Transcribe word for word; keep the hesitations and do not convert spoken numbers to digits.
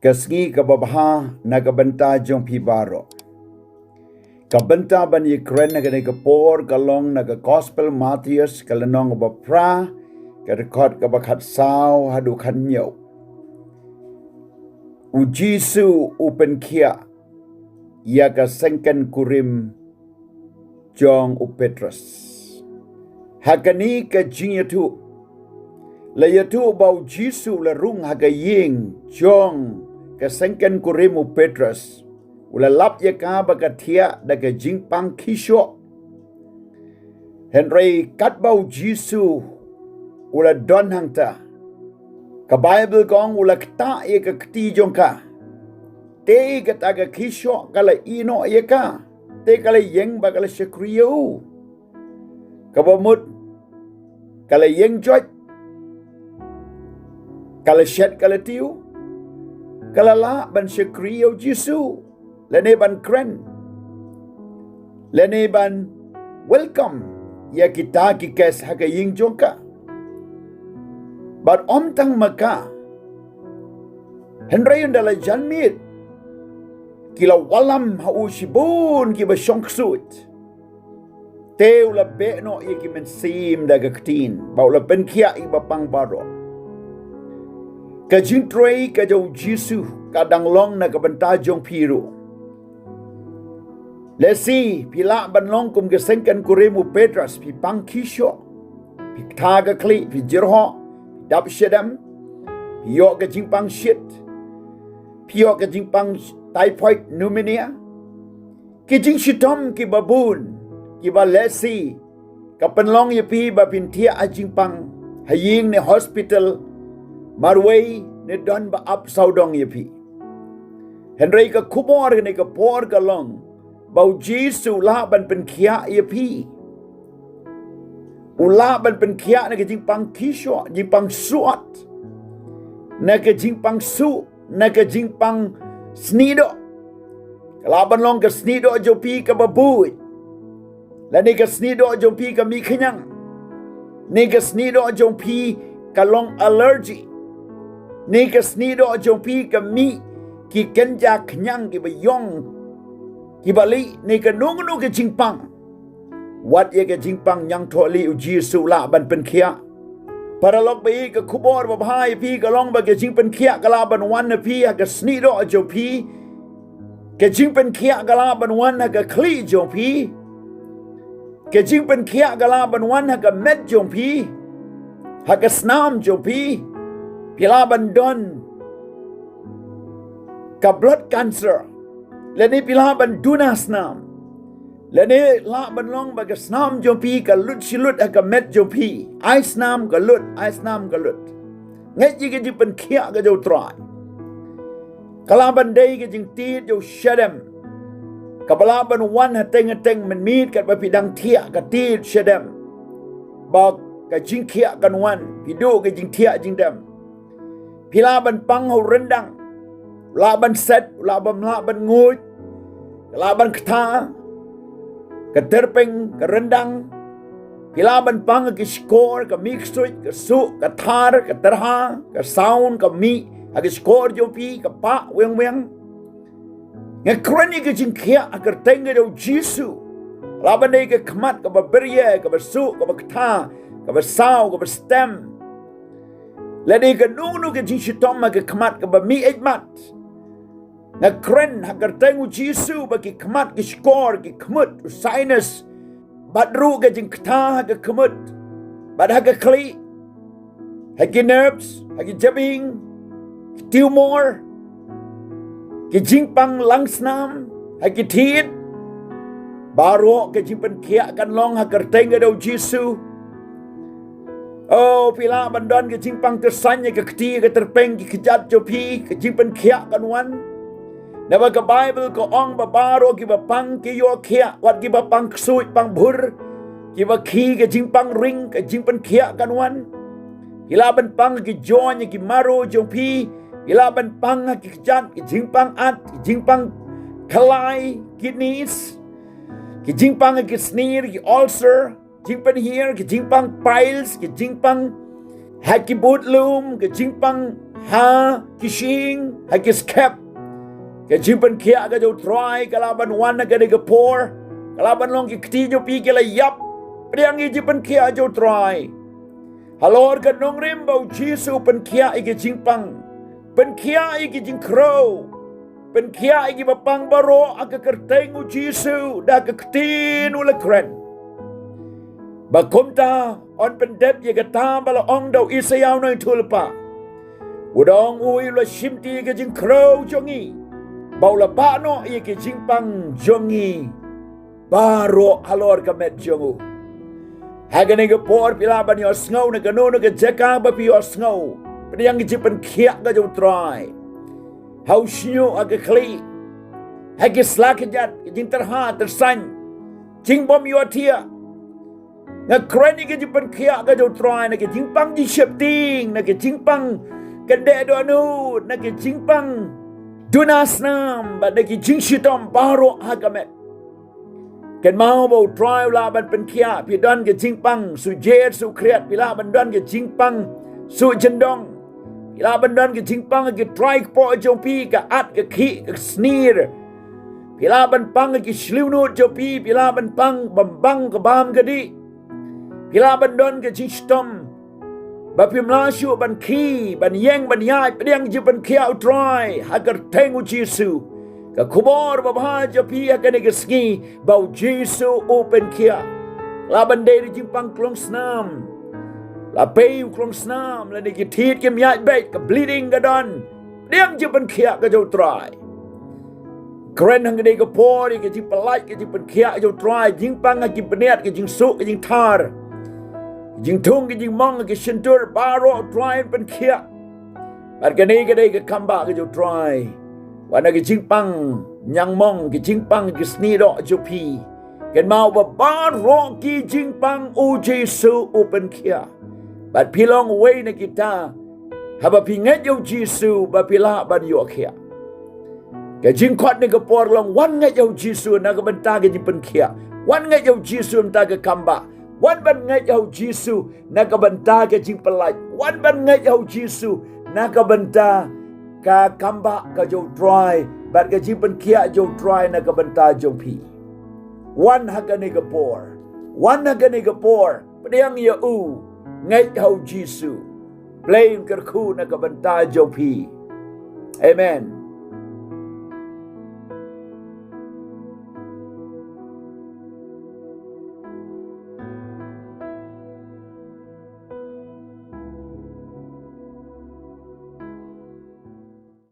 Ka sngi kaba bha na ka bynta jong phi baroh. Ka bynta ban ïakren ha kane ka por ka long na ka Gospel Mathaios ka lynnong ba phra, ka dkhot kaba khatsaw haduh khathynñiew. U Jisu u pynkhiah ïa ka sengken kurim jong u Petros. Ha kane ka jingïathuh, la ïathuh ba u Jisu la rung ha ka ïing jong ka sengken kurim u Petros. U la lap ïa ka ba ka thiah da ka jingpang khie shoh. Hynrei katba u Jisu u la don hangta, ka Baibl ka ong u la ktah ïa ka kti jong ka. Te kata ka khie shoh ka la ïeh noh ïa ka. Te ka la ïeng ba ka la shakri ïa u. Kaba mut ka la ïeng joit. Ka la shet ka la tiew. Ka la lah ban shakri ïa u Jisu. Lane ban kren. Lane ban welcome ïa kita ki guest ha ka ïing jong ka. Bad ym tang ma ka, hynrei ynda la jan miet, ki la wallam ha u shibun kiba shong ksuid. Te u la beh noh ïa ki mynsiem da ka ktien, ba u la pynkhiah ïa ki bapang baroh. Ka jingtrei ka jong u Jisu ka dang long na ka bynta jong phi ruh. Lehse phi lah ban long kum ka sengken kurim u Petros, phi pang khie shoh. Phi kta ka khlieh, phi jyrhoh, phi dap shadem, phi ïoh ka jingpang shit, phi ïoh ka jingpang typhoid pneumonia. Ki jingshitom kiba bun, kiba lehse ka pynlong ïa phi ba phin thiah ha jingpang ha ïing ne hospital, marwei ne don ba ap sawdong ïa phi. Hynrei ka khubor kane ka por ka long ba u Jisu u lah ban pynkhiah ïa phi. U lah ban pynkhiah na ka jingpang khie shoh, jingpang suat, na ka jingpang suh, na ka jingpang snieh doh. Ka lah ban long ka snieh doh jong phi kaba buit. Lane ka snieh doh jong phi ka mih khñiang. Ne ka snieh doh jong phi ka long allergy. Ne ka snieh doh jong phi ka mih ki kynja khñiang kiba ïong, kiba lieh, ne kano kano ka jingpang. Wat ïa ka jingpang ñiangthohlieh u Jisu u lah ban pynkhiah. Paralok ba ïeit, ka khubor babha ïa phi ka long ba ka jingpynkhiah ka lah ban wan ha phi ha ka snieh doh jong phi. Ka jingpynkhiah ka lah ban wan ha ka khlieh jong phi. Ka jingpynkhiah ka lah ban wan ha ka met jong phi, ha ka snam jong phi. Phi lah ban don ka blood cancer. Lane phi lah ban duna snam. Lane lah ban long ba ka snam jong phi ka lut shi lut ha ka met jong phi. Ai snam ka lut, ai snam ka lut. Ngeit ïa ka jingpynkhiah ka jong u Trai. Ka lah ban dei ka jingtied jong u shadem, kaba lah ban wan hateng hateng mynmiet katba phi dang thiah ka tied shadem. Ba ka jingkhiah kan wan, phi duh ka jingthiah jingdem. Phi lah ban pang ha u ryndang. U lah ban set, u lah ban, lah ban nguid. Ka lah ban kta ka tyrpeng, ka ryndang. Phi lah ban pang ha ki shkor, ka mih ksuid, ka suh, ka thar, ka tyrha, ka saun, ka mih ha ki shkor jong phi, ka pah weng weng. Nga kren ïa ka jingkhiah ha ka kyrteng ka jong u Jisu. Lah ban dei ka khmat kaba byrïa, kaba suh, kaba kta, kaba saw, kaba stem. Lane kano kano ka jingshitom ha ka khmat kaba mih ïaid mat. Nga kren ha ka kyrteng u Jisu ba ki khmat, ki shkor, ki khmut, u sinus, bad ruh ka jingkta ha ka khmut bad ha ka khlieh, ha ki nerves, ha ki jabieng, ki tumor, ki jingpang lang snam ha ki thied. Baroh ka jingpynkhiah kan long ha ka kyrteng ka jong u Jisu. O, phi lah ban don ka jingpang tyrsain ha ka kti, ka tyrpeng, ki kjat jong phi, ka jingpynkhiah kan wan. Naba ka Baibl ka ong ba baroh kiba pang ki ïoh khiah, wat kiba pang ksuid pang bhur, kiba khih, ka jingpang ring, ka jingpynkhiah kan wan. Phi lah ban pang ki joint, ki marrow jong phi. Phi lah ban pang ki kjat, ki jingpang at, ki jingpang khlai, kidneys, ki jingpang ki snier, ki ulcer, jingpynhiar, ki jingpang piles, ki jingpang ha ki bud lum, ki jingpang ha ki shyieng, ha ki skhem. Ka jingpynkhiah ka jong U Trai ka lah ban wan ha kane ka por. Ka lah ban long ki kti jong phi ki la ïap. Pdiang ïa ka jingpynkhiah jong U Trai. Halor ka nongrim ba U Jisu u pynkhiah ïa ka jingpang, pynkhiah ïa ka jingkhrew, pynkhiah ïa kiba pang baroh ha ka kyrteng U Jisu da ka ktien u la kren. Ba kumta yn pyndep ïa kata ba la ong da u Isaïah u nongïathuhlypa. U da ong, u la shimti ïa ka jingkhrew jong ngi, ba u la bah noh ïa ka jingpang jong ngi baroh halor ka met jong u. Ha kane ka por phi lah ban ïohsngew na kano kano ka jaka ba phi ïohsngew. Pdiang ka jingpynkhiah ka jong U Trai. Ha u shñiuh, ha ka khlieh, ha ki sla ki jat, ka jingtyrha tyrsain, jingbym ïohthiah. Nga kren ïa ka jingpynkhiah ka jong U Trai na ka jingpang jingsheptieng, na ka jingpang kyndit dohnud, na ka jingpang duna snam, bad na ki jingshitom baroh ha ka met. Kynmaw ba U Trai u lah ban pynkhiah. Phi don ka jingpang shu jied shu khriat, phi lah ban don ka jingpang shu jyndong. Phi lah ban don ka jingpang ha ki trai kpoh jong phi, ka at, ka khih, ka snier. Phi lah ban pang ha ki shliew nud jong phi, phi lah ban pang bym bang ka bam ka dih. Phi lah ban don ka jingshitom ba phim lah shuh ban khie, ban ïeng, ban ïaid. Pdiang jingpynkhiah U Trai ha ka kyrteng U Jisu. Ka khubor babha jong phi ha kane ka sngi ba U Jisu u pynkhiah. Lah ban dei da jingpang klong snam, la pei u klong snam, lane ki thied kim ïaid beit, ka bleeding ka don. Pdiang jingpynkhiah ka jong U Trai. Kren hangne ka por ïa ka jingpyllait, ka jingpynkhiah ka jong U Trai, jingpang ha ki bniat, ka jingsuk, ka jingthar, ka jingthung, ka jingmong, ka shyntur, baroh U Trai un pynkhiah. Bad kane ka dei ka kambah ka jong U Trai. Wat na ka jingpang ñiangmong, ka jingpang ki snier doh jong phi. Kynmaw ba baroh ki jingpang U Jisu u pynkhiah. Bad phi long uwei na kita. Haba phi ngeit ïa U Jisu ba phi lah ban ïoh khiah. Ka jingkhot ne ka por long, wan ngeit ïa U Jisu na ka bynta ka jingpynkhiah. Wan ngeit ïa U Jisu na ka bynta ka kambah. Wan ban ngeit ïa U Jisu na ka bynta ka jingpyllait. Wan ban ngeit ïa U Jisu na ka bynta ka kambah ka jong U Trai bad ka jingpynkhiah jong U Trai na ka bynta jong phi. Wan ha kane ka por. Wan ha kane ka por. Pdiang ïa u. Ngeit ha U Jisu. Blei un kyrkhu na ka bynta jong phi. Amen.